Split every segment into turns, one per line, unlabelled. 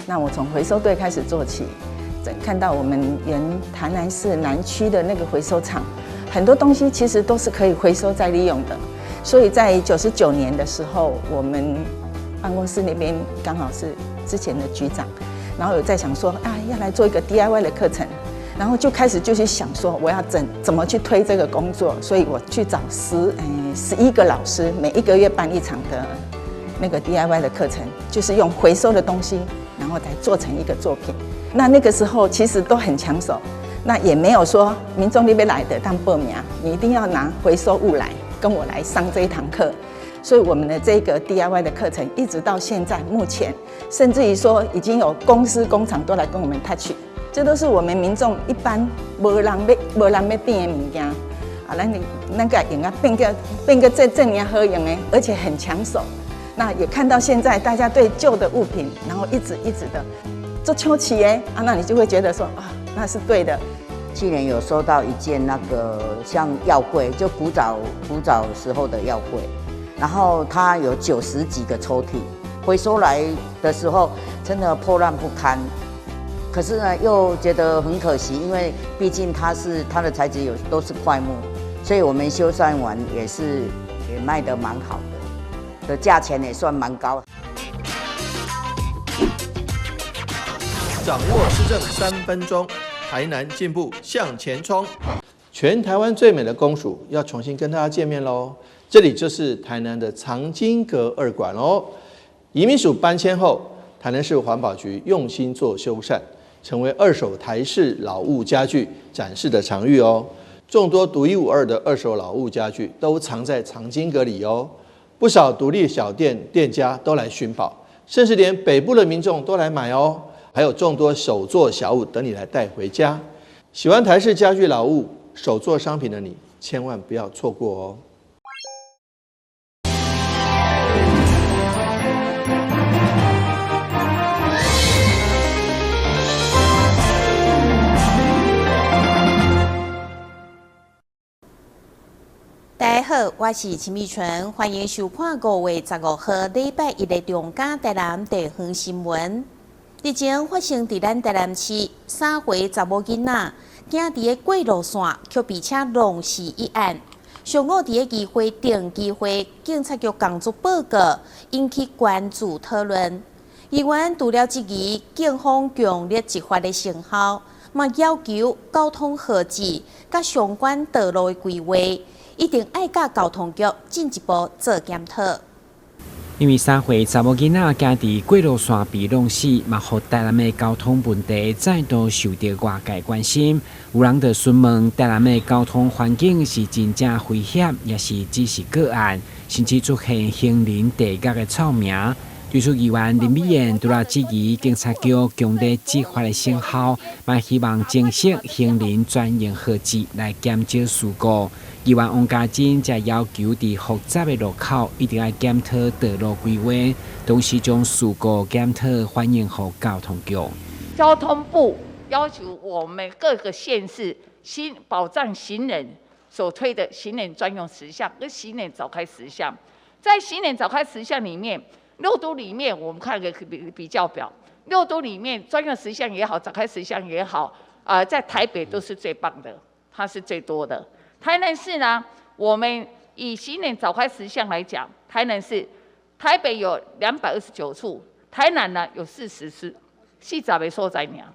那我從回收隊開始做起，看到我們原台南市南區的那個回收廠，很多東西其實都是可以回收再利用的。所以在99年的時候，我們辦公室那邊剛好是之前的局長，然後有在想說啊，要來做一個 DIY 的課程，然後就開始就去想說我要怎麼去推這個工作，所以我去找11個老師，每一個月辦一場的那個 DIY 的課程，就是用回收的東西，然後來做成一個作品。那個時候其實都很搶手，那也沒有說民眾那邊來的當報名，你一定要拿回收物來跟我來上這一堂課。所以我們的這個 DIY 的課程一直到現在，目前甚至於說已經有公司工廠都來跟我們 touch，這都是我們民眾一般無人欲掂的物件，啊，咱共用啊變個這爾好用的，而且很搶手。那也看到現在大家對舊的物品，然後一直一直的做秋起耶啊，那你就會覺得說啊，那是對的。
去年有收到一件那個像藥櫃，就古早時候的藥櫃，然後它有90幾個抽屜，回收來的時候真的破爛不堪，可是呢又覺得很可惜，因為畢竟它的材質有都是檜木，所以我們修繕完也賣得蠻好的，的價錢也算蠻高。
掌握市政3分鐘，台南進步向前衝。全台灣最美的公署要重新跟大家見面嘍！這裡就是台南的藏經閣二館哦。移民署搬遷後，台南市環保局用心做修繕，成為二手台式老物家具展示的場域哦。眾多獨一無二的二手老物家具都藏在藏經閣裡哦。不少獨立小店店家都來尋寶，甚至連北部的民眾都來買哦。還有眾多手作小物等你來帶回家。喜歡台式家具老物、手作商品的你，千萬不要錯過哦。
大家好，我是陳美純，歡迎收看5月15號禮拜一的中嘉台南地方新聞。日前發生佇咱台南市三歲查某囡仔，行佇个過路線，卻被車弄死一案。上午佇个議會定期會，警察局工作報告引起關注討論。議員除了質疑警方強力執法的成效，嘛要求交通號誌佮相關道路的規劃，一定愛佮交通局進一步做檢討。
因為3歲查某囡仔行佇過路線被弄死，嘛予台南的交通問題再度受著外界關心。有人就詢問台南的交通環境是真正危險，抑是只是個案，甚至出現行人地獄的臭名。對此，議員林美燕除了質疑警察局強力執法的成效，嘛希望增設行人專用號誌來減少事故。議員王家珍則要求佇複雜的路口一定愛檢討道路規劃，同時將事故檢討反映予交通局。
交通部要求我們各個縣市新保障行人所推的行人專用時相跟行人早開時相，在行人早開時相裡面，六都裡面我們看個比較表，六都裡面專用時相也好，早開時相也好，啊，在台北都是最棒的，它是最多的。台南市呢，我們以行人早開時相來講，台南市台北有229處，台南呢有44，40個所在爾。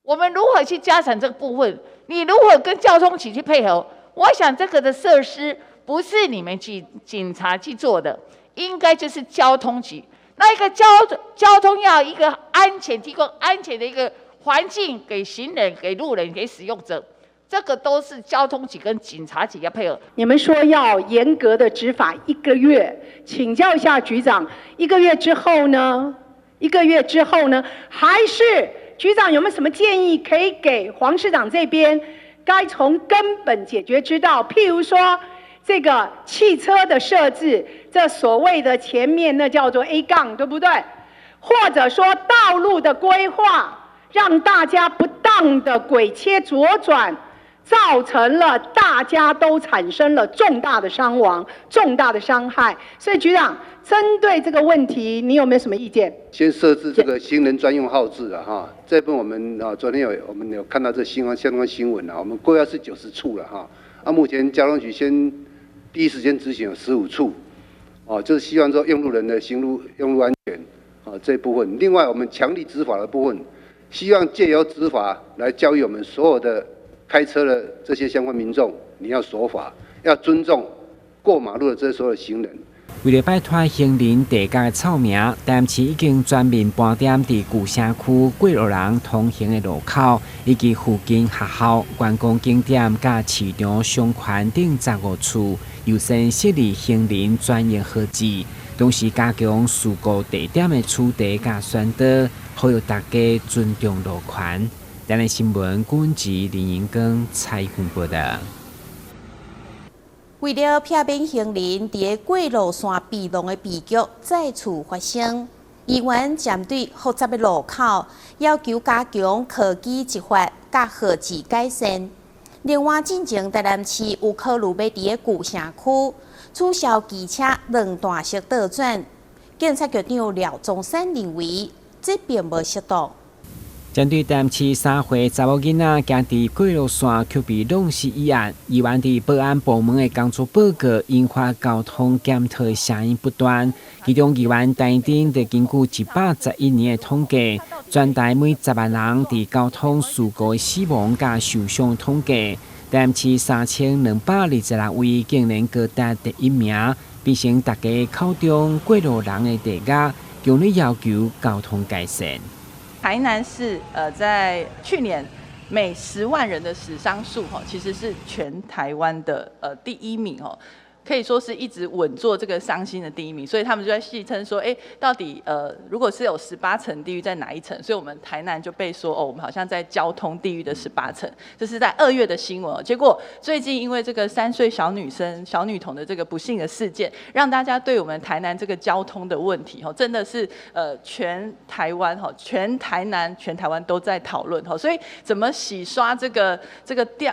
我們如何去加強這個部分？你如何跟交通局去配合？我想這個的設施不是你們警察去做的，應該就是交通局。那一個交通要一個安全，提供安全的一個環境給行人、給路人、給使用者。這個都是交通局跟警察局要配合。
你們說要嚴格的執法一個月，請教一下局長，一個月之後呢？一個月之後呢？還是局長有沒有什麼建議可以給黃市長這邊？該從根本解決之道，譬如說這個汽車的設置，這所謂的前面那叫做 A 槓，對不對？或者說道路的規劃，讓大家不當的鬼切左轉。造成了大家都產生了重大的傷亡、重大的傷害。所以局長，針對這個問題，你有沒有什麼意見？
先設置這個行人專用號誌了哈，這部分我們啊昨天有我們有看到這新聞相關新聞啊，我們規劃是90處了哈，啊目前交通局先第一時間執行有15處，哦，就是希望說用路人的行路用路安全啊這部分。另外我們強力執法的部分，希望借由執法來教育我們所有的開車的這些相關民眾，你要守法，要尊重過馬路的這些所有行人。
為了擺脫行人地角的臭名，台南市已經全面盤點佇舊城區過路人通行的路口，以及附近學校、觀光景點、佮市場商圈等15處，優先設立行人專用號誌，同時加強事故地點的取締佮宣導，呼籲大家尊重路權。台南新聞，軍籍林英光採訪報道。
為了避免行人佇個過路線被弄的悲劇再次發生，議員針對複雜的路口，要求加強科技執法佮號誌改善。另外，進前台南市有考慮欲佇個舊城區取消機車兩段式倒轉，警察局長廖宗山認為這並無適當。
針對台南市三歲查某囡仔行佇過路線卻被弄死一案，議員佇保安部門的工作報告引發交通檢討的聲音不斷。其中議員陳丁就根據111年的統計，全台每10萬人佇交通事故的死亡佮受傷統計，台南市3226位竟然高達第一名，變成大家口中過路人的地獄，強烈要求交通改善。
台南市在去年每10萬人的死傷數，哈，其實是全台灣的第一名哦。可以說是一直穩坐這個傷心的第一名，所以他們就在戲稱說，哎，到底如果是有十八層地獄在哪一層？所以我們台南就被說，哦，我們好像在交通地獄的十八層。這是在2月的新聞。結果最近因為這個3歲小女生、小女童的這個不幸的事件，讓大家對我們台南這個交通的問題，哦，真的是全台灣、哈，全台南、全台灣都在討論，哈，所以怎麼洗刷這個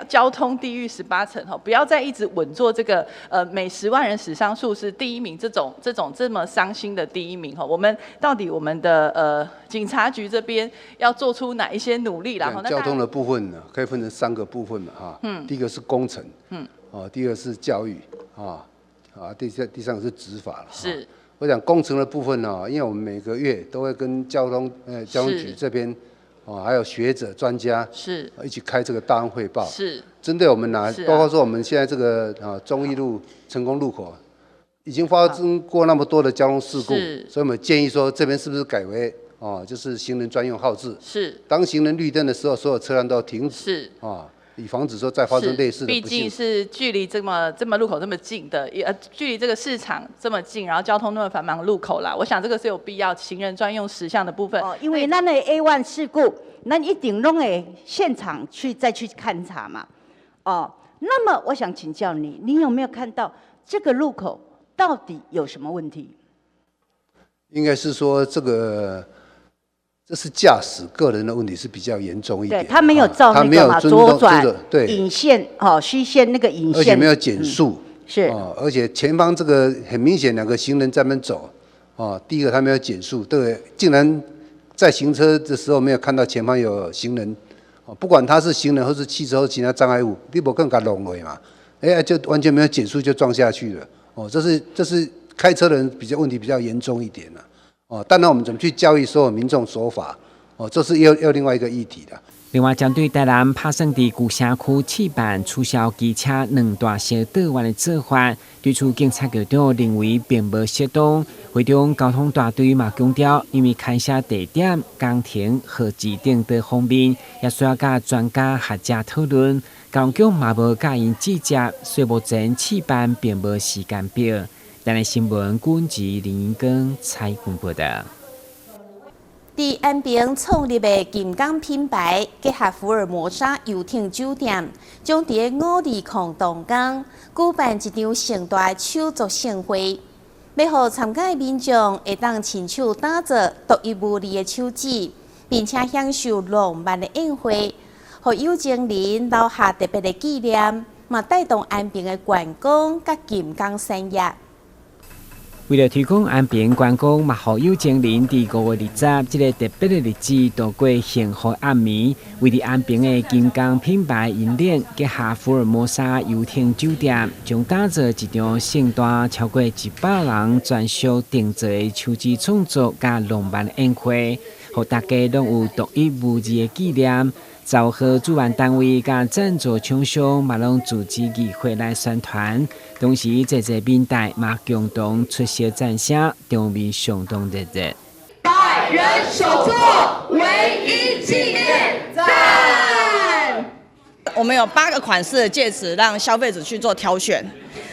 交通地獄十八層，哈，不要再一直穩坐這個每10萬人死傷數是第一名，這種這麼傷心的第一名哈，我們到底我們的警察局這邊要做出哪一些努力？然後
交通的部分呢，可以分成三個部分嘛哈。第一個是工程。哦，第二個是教育。啊啊，第三個是執法了。我想工程的部分呢，因為我們每個月都會跟交通局這邊，哦，還有學者專家一起開這個大案匯報。針對我們哪，包括說我們現在這個啊忠義路成功路口，已經發生過那麼多的交通事故，所以我們建議說這邊是不是改為哦，就是行人專用號誌。當行人綠燈的時候，所有車輛都要停止。啊，以防止說再發生類似的。
畢竟是距離這麼路口這麼近的，距離這個市場這麼近，然後交通那麼繁忙的路口啦，我想這個是有必要行人專用時相的部分。
哦，因為咱的 A1 事故，咱一定攏會現場去再去勘察嘛。哦，那麼我想請教你，你有沒有看到這個路口到底有什麼問題？
應該是說這個。這是駕駛個人的問題是比較嚴重一點。
對，他沒有照那個嘛左轉引線哦，虛線那個引線，
而且沒有減速，
哦，
而且前方這個很明顯兩個行人在那邊走，哦，第一個他沒有減速，對，竟然在行車的時候沒有看到前方有行人，哦，不管他是行人或是汽車或其他障礙物，你無更共弄落嘛，哎，就完全沒有減速就撞下去了，哦，這是開車的人比較問題比較嚴重一點了。哦，當然我們怎麼去教育所有民眾守法，哦，這是又另外一個議題的。
另外，針對台南拍算佇舊城區試辦取消機車兩段式倒彎的做法，對此警察局長認為並無適當。會中交通大隊嘛強調，因為牽涉地點、工程、號誌等多方面，也需要佮專家學者討論。交通局嘛無佮𪜶指責，所以目前試辦並無時間表。台南新聞，軍籍林英光採訪報道。
佇安平創立的金港品牌，結合福爾摩沙遊艇酒店，將佇520東江舉辦一場盛大的手作盛會，欲予參加的民眾會當親手打造獨一無二的手指，並且享受浪漫的宴會。予有情人留下特別的紀念，嘛帶動安平的觀光佮金工產業。
為著推廣安平觀光，嘛予有情人佇5月20這个特別的日子度過幸福暗暝。位佇安平的金工品牌銀鏈結合福爾摩沙遊艇酒店，將打造一場盛大超過100人專屬訂做的手指創作佮浪漫宴會，予大家攏有獨一無二的紀念。15號主辦單位佮贊助廠商嘛攏組織議會來宣傳，同時濟濟民代嘛共同出席讚聲，場面相當熱烈。
百人手作唯一紀念，讚！
我們有8個款式的戒指，讓消費者去做挑選。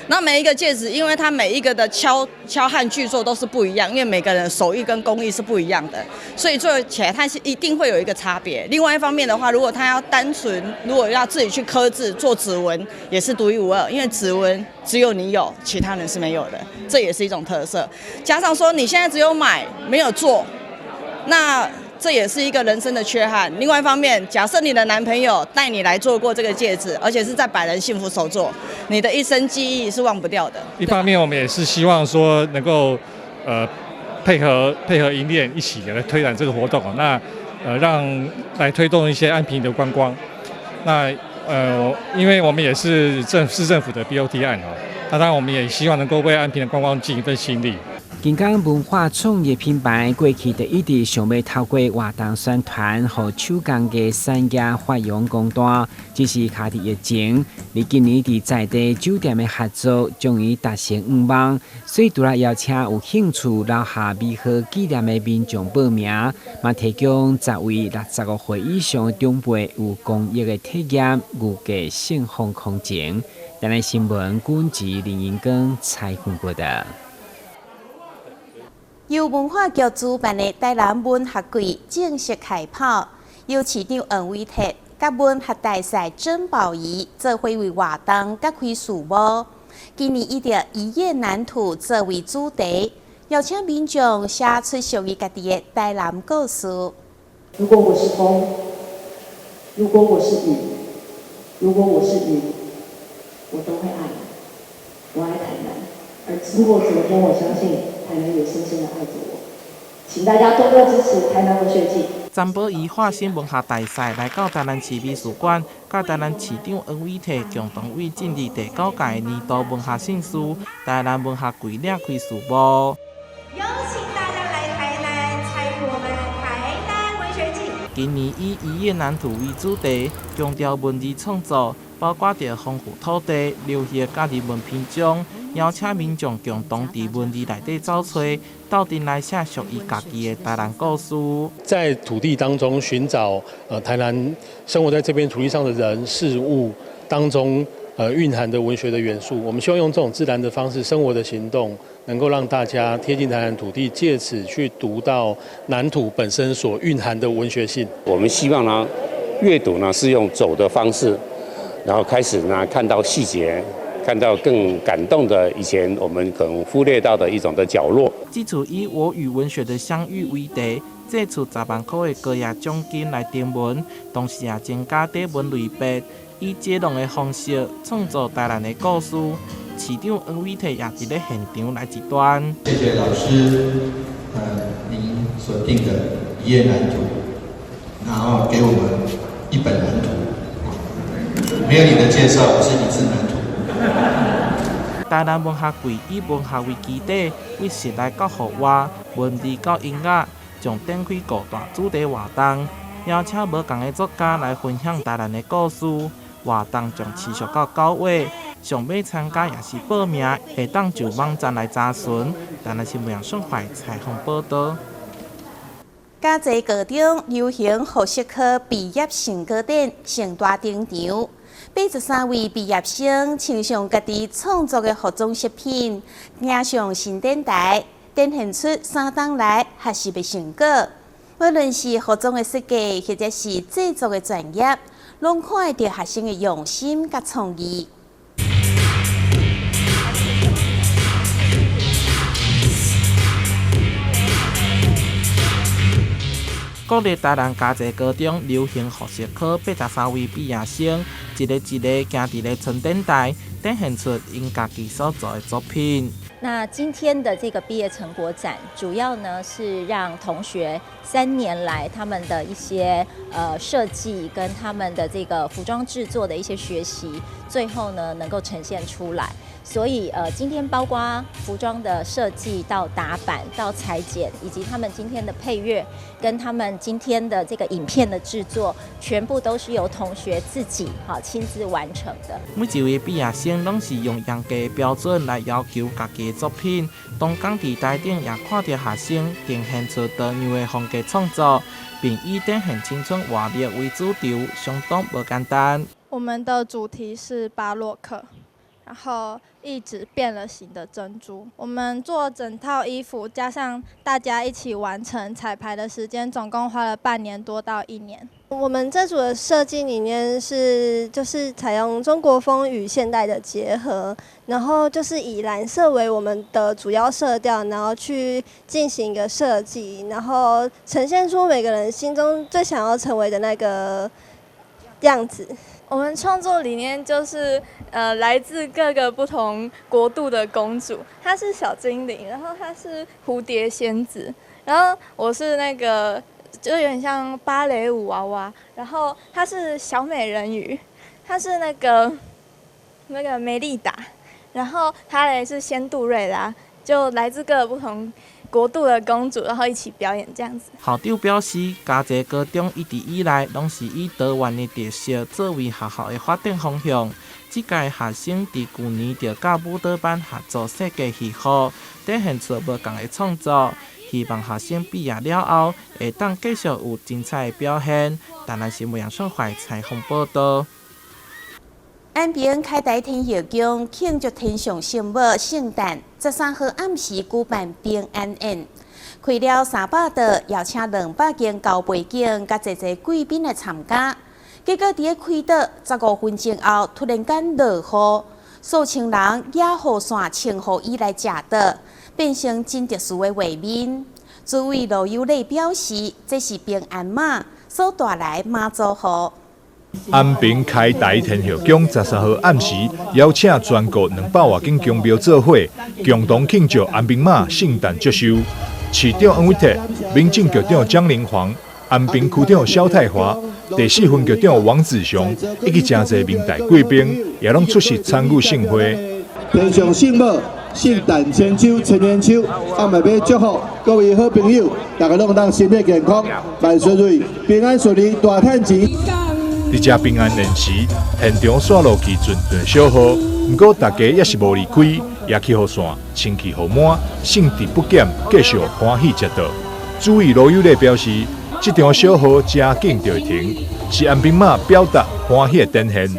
那每一個戒指，因為它每一個的敲焊鋸做都是不一樣，因為每個人的手藝跟工藝是不一樣的，所以做起來它是一定會有一個差別。另外一方面的話，如果他要單純，如果要自己去刻字做指紋，也是獨一無二，因為指紋只有你有，其他人是沒有的，這也是一種特色。加上說你現在只有買沒有做，那這也是一個人生的缺憾。另外一方面，假設你的男朋友帶你來做過這個戒指，而且是在百人幸福手作，你的一生記憶是忘不掉的。
一方面，我們也是希望說能夠配合銀鏈一起來推展這個活動，那讓來推動一些安平的觀光。那因為我們也是市政府的 BOT 案哦，那當然我們也希望能夠為安平的觀光盡一份心力。
金工文化創意品牌過去就一直想欲透過活動宣傳，予手工藝產業發揚光大。只是卡佇疫情，而今年佇在地酒店的合作，終於達成願望。所以除了邀請有興趣留下美好紀念的民眾報名，嘛提供10位65歲以上的長輩有公益的體驗，預計盛況空前。台南新聞軍籍林英光採訪報道。
由文化局主辦的台南文學季正式開跑，由市長黃偉哲佮文學大使曾寶儀做伙為活動揭開序幕。今年以著一頁南土作為主題，邀請民眾寫出屬於家己的台南故事。
如果我是風，如果我是雨，如果我是雲，我都會愛你。我愛台南，而經過昨天，我相信台南也深深的愛着我，請大家多多支持台南文學季。
曾寶儀化身文學大使來到台南市美術館，佮台南市長黃偉哲共同為進入第9屆年度文學盛事台南文學季揭開序幕。
有請大家來台南參與我們台南文學季。
今年以一頁南土為主題，強調文字創作，包括著豐富土地、流行佮人文篇章。邀請民眾共同佇文字內底找揣，鬥陣來寫屬於家己的台南故事。
在土地當中尋找台南生活在這片土地上的人事物當中蘊含的文學的元素。我們希望用這種自然的方式，生活的行動，能夠讓大家貼近台南土地，借此去讀到南土本身所蘊含的文學性。
我們希望呢，閱讀呢是用走的方式，然後開始呢看到細節。看到更感動的，以前我們可能忽略到的一種的角落。
這次以我與文學的相遇為題，祭出10萬塊的高額獎金來徵文，同時也增加短文類別，以接龍的方式創造台南的故事。市長黃偉哲也佇咧現場來一段。
謝謝老師，您所定的一頁藍圖，然後給我們一本藍圖。沒有你的介紹，我是一字難圖。
台南文學季以文學為基底，為室內到戶外，文字到音樂，將展開5大主題活動，邀請無仝的作家來分享台南的故事。活動將持續到9月，想欲參加也是報名，會當就網站來查詢。台南新聞楊順懷採訪報導。
嘉濟高中流行服飾科畢業成果展盛大登場。83位畢業生穿上家己創作的服裝飾品，行上伸展台，展現出3冬來學習的成果。無論是服裝的設計，或者是製作的專業，攏看會著學生的用心佮創意。
國立台南嘉濟高中流行服飾科83位畢業生，一个一个行佇咧春典台，展現出𪜶家己所做的作品。
那今天的這個畢業成果展，主要呢是讓同學3年來他們的一些設計跟他們的這個服裝製作的一些學習，最後呢能夠呈現出來。所以今天包括服裝的設計到打版到裁剪，以及他們今天的配樂跟他們今天的這個影片的製作，全部都是由同學自己哈親自完成的。
每一位畢業生攏是用嚴格的標準來要求家己的作品。當講佇台頂也看著學生呈現出多樣的風格創作，並以展現青春活力為主軸，相當無簡單。
我們的主題是巴洛克。然後一直變了形的珍珠，我們做整套衣服，加上大家一起完成彩排的時間，總共花了半年多到一年。
我們這組的設計理念是，就是採用中國風與現代的結合，然後就是以藍色為我們的主要色調，然後去進行一個設計，然後呈現出每個人心中最想要成為的那個樣子。
我們創作理念就是，來自各個不同國度的公主，她是小精靈，然後她是蝴蝶仙子，然後我是那個就有點像芭蕾舞娃娃，然後她是小美人魚，她是那個梅麗達，然後她嘞是仙杜瑞拉，就來自各個不同國度的公主，然後一起表演這樣子。
校長表示，嘉濟高中一直以來攏是以多元的特色作為學校的發展方向。這屆學生佇舊年就佮舞蹈班合作設計戲服，展現出無仝的創作。希望學生畢業了後，會當繼續有精彩的表現。台南新聞楊順懷採訪報道。
安平開台天后宮慶祝天上聖母聖誕，13號暗時舉辦平安宴，開了300桌，邀請200間高背景佮濟濟貴賓來參加。結果佇咧開桌15分鐘後，突然間落雨，數千人舉雨傘穿雨衣來食桌，變成真特殊的畫面。主委羅友禮表示，這是平安馬所帶來媽祖雨。
安平開台天后宮13號暗時邀請全國200外間宮廟做伙，共同慶祝安平媽聖誕祝壽。市長黃偉哲、民政局長江靈煌、安平區長蕭泰華、第四分局長王子雄以及誠濟明大貴賓也攏出席參與盛會。
天上聖母聖誕千秋千年秋，啊嘛欲祝福各位好朋友，大家攏當身體健康，萬事如意，平安順利，大趁錢。
佇這平安宴時，現場煞落起陣陣小雨，毋過大家猶是無離開，攑起雨傘，穿起雨帽，興致不減，繼續歡喜食桌。主委羅友禮表示，這場小雨誠緊就會停，是安平媽表達歡喜的展現。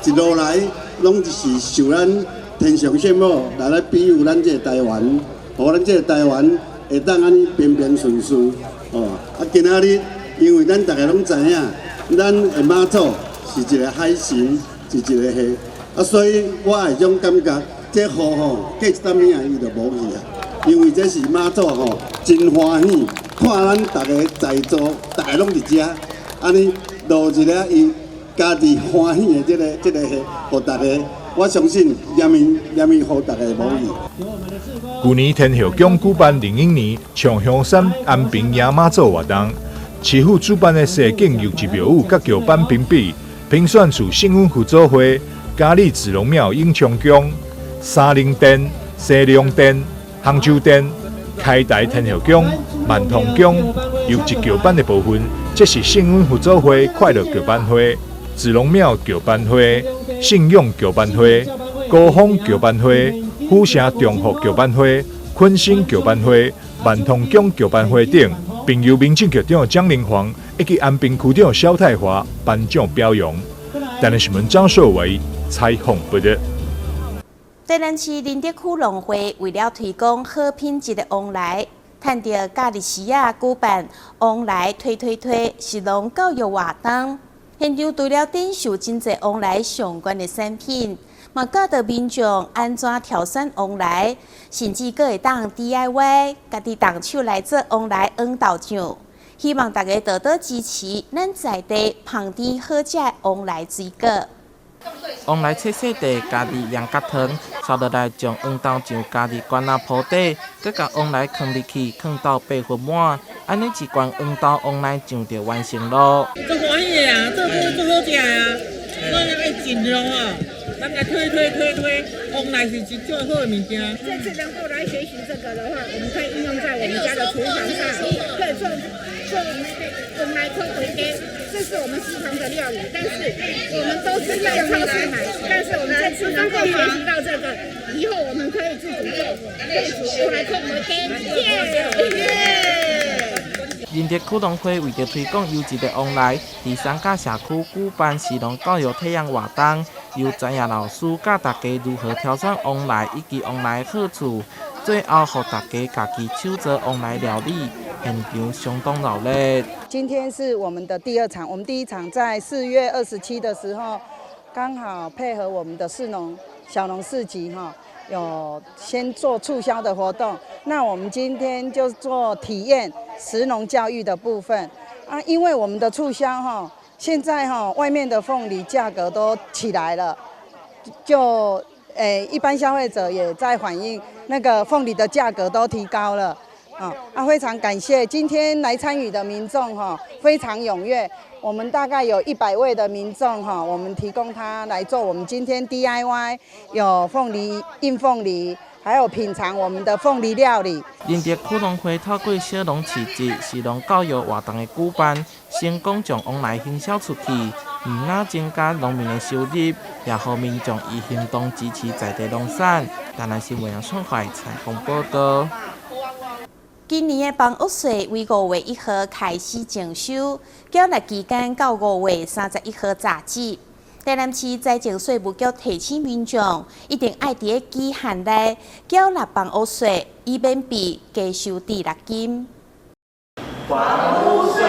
一路來攏是受咱天上聖母來來庇佑咱這個台灣，予咱這個台灣會當按呢平平順順。哦，啊，今仔日因為咱大家攏知影。咱的媽祖是一個海神，是一個彼，啊，所以我會種感覺，這雨吼過一點仔伊就無去啊，因為這是媽祖吼真歡喜，看咱逐个在座，逐个攏佇遮，按呢落一个伊家己歡喜的這個彼，予逐家，我相信連綿連綿予逐家無去。
舊年天后宮舉辦壬寅年唱香山安平迎媽祖活動。市府主辦的西景油漆廟宇佮轎班評比，評選出幸運佛祖會、嘉里子龍廟永昌宮、三靈殿、西龍殿、杭州殿、開台天后宮、萬通宮油漆轎班的部分，這是幸運佛祖會快樂轎班會、子龍廟轎班會、信仰轎班會、高峰轎班會、府城中福轎班會、坤興轎班會、萬通宮轎班會等。並由民政局長江靈煌以及安平區長蕭泰華頒獎表揚。台南新聞張碩偉採訪報道。
台南市仁德區農會為了推廣好品質的旺來，趁著假日時仔舉辦旺來推推推食農教育活動，現場除了展售真濟旺來相關的產品，嘛教導民眾按怎挑選旺來，甚至閣會當 DIY，家己動手來做旺來黃豆醬。希望大家多多支持咱在地芳甜好食的旺來水果。
旺來切細塊，加入羊角糖，刷落來將黃豆醬加入罐仔鋪底，閣共旺來囥入去，囥到8分滿，按呢一罐黃豆旺來醬就完成囉。
足歡喜的啊，做做足好食啊，所以愛盡量哦，咱來推推推推，旺來是一種好的物件。
這次能夠來學習這個的話，我們可以應用在我們家的廚房上，可以做做旺來烤雞雞，這是我們食堂的料理，但是我們都是在超市買，但是我們這次能夠學習到這個，以後我們可以自己做，可以煮旺來烤雞雞，耶耶！
仁德區農會為著推廣優質的旺來，佇三甲社區舉辦食農教育體驗活動，由專業老師教大家如何挑選旺來以及旺來好處，最後予大家家己手做旺來料理，現場相當熱烈。
今天是我們的第二場，我們第一場在4月27的時候，剛好配合我們的市農小農市集哈，有先做促銷的活動。那我們今天就做體驗食農教育的部分啊，因為我們的促銷哈，現在哈外面的鳳梨價格都起來了，就一般消費者也在反映那個鳳梨的價格都提高了。啊，非常感謝今天來參與的民眾哈，非常踴躍。我們大概有100位的民眾哈，我們提供他來做我們今天 DIY，有鳳梨印鳳梨，還有品嘗我們的鳳梨料理。
仁德區農會透過小農市集、食農教育活動的舉辦，成功將旺來行銷出去，毋但增加農民的收入，也予民眾以行動支持在地農產。台南新聞楊春懷採訪報道。
今年的房屋稅為5月1號開始徵收，繳納期間到5月31號截止。台南市財政稅務局提醒民眾，一定愛佇咧期限內繳納房屋稅，以免被加收滯納金。
房屋稅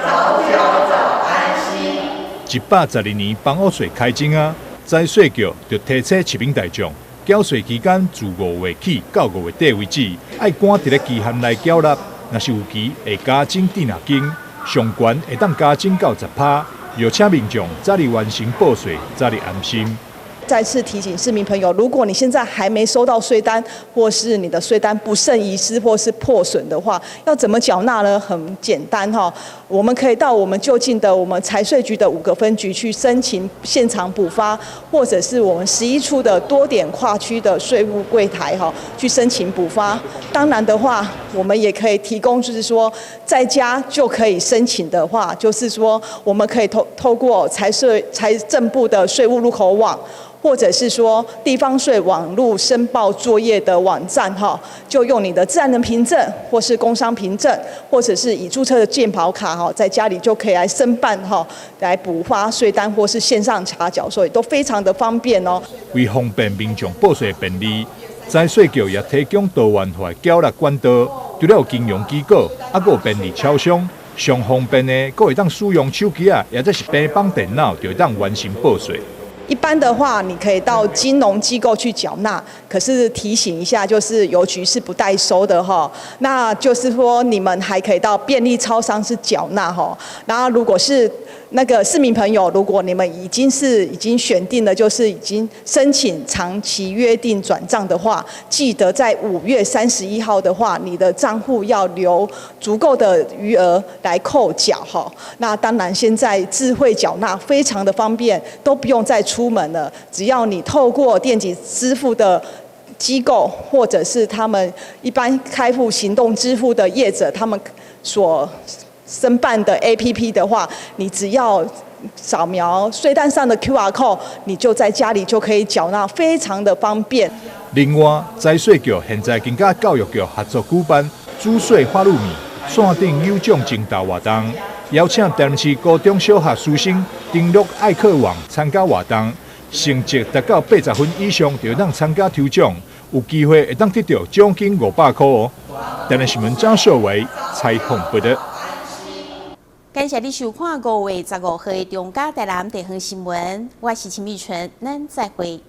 早繳早安心。
112年房屋稅開徵啊，財稅局就提醒市民大眾，繳稅期間自5月起到5月底為止，愛趕佇咧期限內繳納，若是有期會加徵滯納金，上懸會當加徵到10%。又請民眾早日完成報稅，早日安心。
再次提醒市民朋友，如果你現在還沒收到稅單，或是你的稅單不慎遺失或是破損的話，要怎麼繳納呢？很簡單哈，我們可以到我們就近的我們財稅局的5個分局去申請現場補發，或者是我們11處的多點跨區的稅務櫃台哈去申請補發。當然的話，我們也可以提供，就是說在家就可以申請的話，就是說我們可以透過財政部的稅務入口網。或者是說地方稅網路申報作業的網站哈，就用你的自然人憑證或是工商憑證，或者是已註冊的健保卡哈，在家裡就可以來申辦哈，來補發稅單或是線上查繳，所以都非常的方便哦。
為方便民眾報稅便利，財稅局也提供多元化繳納管道，除了有金融機構，猶閣有便利超商，上方便的，閣會當使用手機仔，抑或是平板電腦，就會當完成報稅。
一般的話，你可以到金融機構去繳納，可是提醒一下，就是郵局是不代收的哈。那就是說，你們還可以到便利超商是繳納哈。然後，如果是那個市民朋友，如果你們已經選定了，就是已經申請長期約定轉賬的話，記得在5月31號的話，你的賬戶要留足夠的餘額來扣繳哈。那當然，現在智慧繳納非常的方便，都不用再出門了，只要你透過電子支付的機構，或者是他們一般開戶行動支付的業者，他們所申辦的 APP 的話，你只要掃描稅單上的 QR code，你就在家裡就可以繳納，非常的方便。
另外，財稅局現在正佮教育局合作舉辦煮稅發玉米線頂有獎徵答活動，邀請台南市高中小學師生登錄愛課網參加活動，成績達到80分以上就當參加抽獎，有機會會當得到獎金500塊哦。台南新聞張秀維採訪報道。
感謝你收看5月15號的中嘉台南地方新聞，我是陳美純，咱再會。